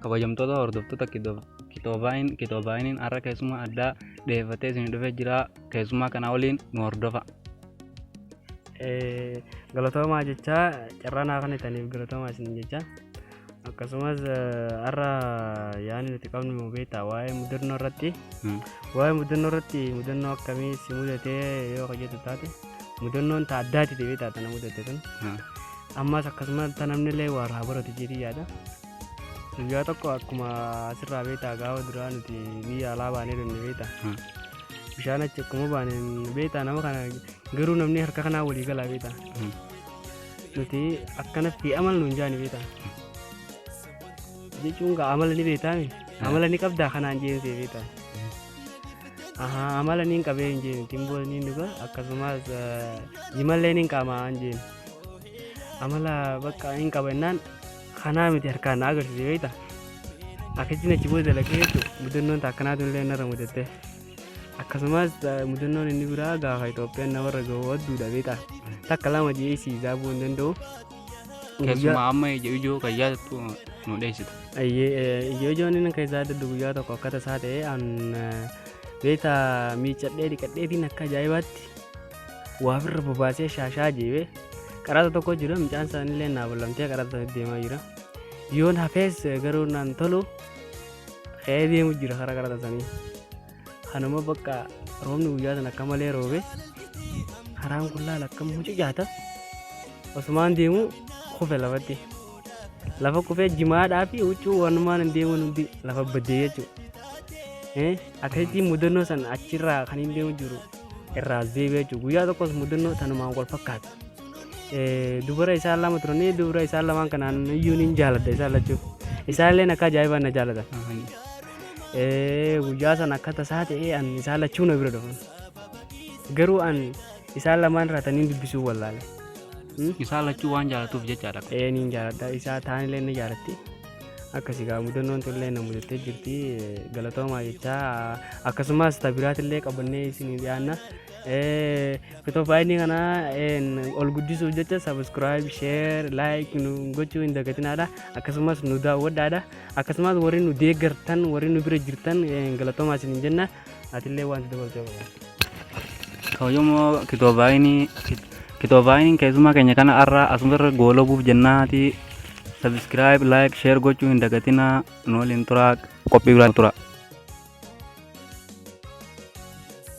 Kabajamtoota hordoftoota Kitoovaayiniin Kitoovaayiniin har'a keessummaa addaa dhiyeeffatee isin dhufee jira. Keessummaa kana waliin nu hordofa. Galatoomaa jechaa, carraa naa kennitaniif galatoomaa isin jecha. Akkasumas har'a yaadni nuti qabnu immoo beektaa waa'ee mudannoo irratti. Waa'ee mudannoo irratti, mudannoo akkamii si mudatee yoo hojjetu taate, mudannoon ta addaati beektaa tana mudate tun. Ammas akkasumas ta namni illee waa irraa baratu jedhee yaada. Guyyaa tokko akkuma asirraa beektaa gaafa duraa nuti biyya alaa baanee dhufne beektaa. Bishaan achi akkuma baaneen beektaa nama kana garuu namni harka kanaa walii galaa beektaa. Nuti akkana fi amala nuun jaani beektaa. Jechuun gaa amala ni beektaami. Amala ni qabdaa kanaan jeensee beektaa. Ahaa, amala ni qabee hin jeen, timboo ni dhuga, akkasumas jimallee ni qaamaa hin jeen. Amala bakka hin qaba jennaan kanaa miti harkaan na agarsiise beektaa. Akkasiin achi booda dalagee jechuudha, mudannoon akkanaatu illee narra mudatte. Akkasumas mudannoon inni biraa gaafa Itoophiyaan namarra gahu hedduudha beektaa. Takka lama ji'ee si zaabuu hin danda'u. Keessumaa amma ija ijoo kan yaadattu nu dheessita. Ijoo ijoon inni keessaa adda guyyaa tokko akka tasaa ta'e an beektaa miiccadhee dhiqadheetiin akka ajaa'ibaatti waa ofirra bobaasee shaashaa jeebee qaraata tokko jira, mucaan isaaniillee naa ballamtee qaraata sanatti deemaa jira. Yoon hafees garuu naan tolu ka'ee deemu jira karaa qaraata sanii. Kanuma bakka roobni guyyaa sana akka malee roobe, karaan kun laala akka mucucaata. Osumaan deemu kufe lafatti. Lafa kufee jimaadhaa fi huccuu wanumaan hin deemuun hundi lafa baddee jechuudha. Akkasitti mudannoo sana achirraa kan hin deemu jiru irraa as deebi'ee jechuudha. Guyyaa tokkos mudannoo tanumaan wal fakkaata. Dubara isaan lama turanii, dubara isaan lamaan kanaan iyyuu niin jaaladha isaan lachuu. Isaan akka ajaa'ibaan na jaalatan. Guyyaa sana akka tasaa ta'ee an isaan lachuu na bira dhufan. Garuu an isaan lamaan irraa taniin dubbisuu wallaale. Isaan lachuu waan jaalatuuf jechaadha. Ee, niin jaaladha. Isaa taanillee ni jaalatti. Akkasii gaa mudannoon tullee na mudattee jirti. Galatoomaa jechaa, akkasumas ta biraatillee qabannee isinii dhiyaanna. Kitoofaayinii kana ol guddisuuf jecha subscribe, share, like nu gochuu hin dagatinaadha. Akkasumas nu daawwadhaadha. Akkasumas warri nu deeggartan, warri nu bira jirtan galatoomaa isiniin jenna. Atillee wanti dabaltee qabaata. Kabajamoo Kitoovaayinii Kitoovaayiniin keessummaa keenya kana har'a asumarra goolabuuf jennaati. Subscribe, like, share gochuu hin dagatinaa. Nu waliin turaa, qophii biraa tura.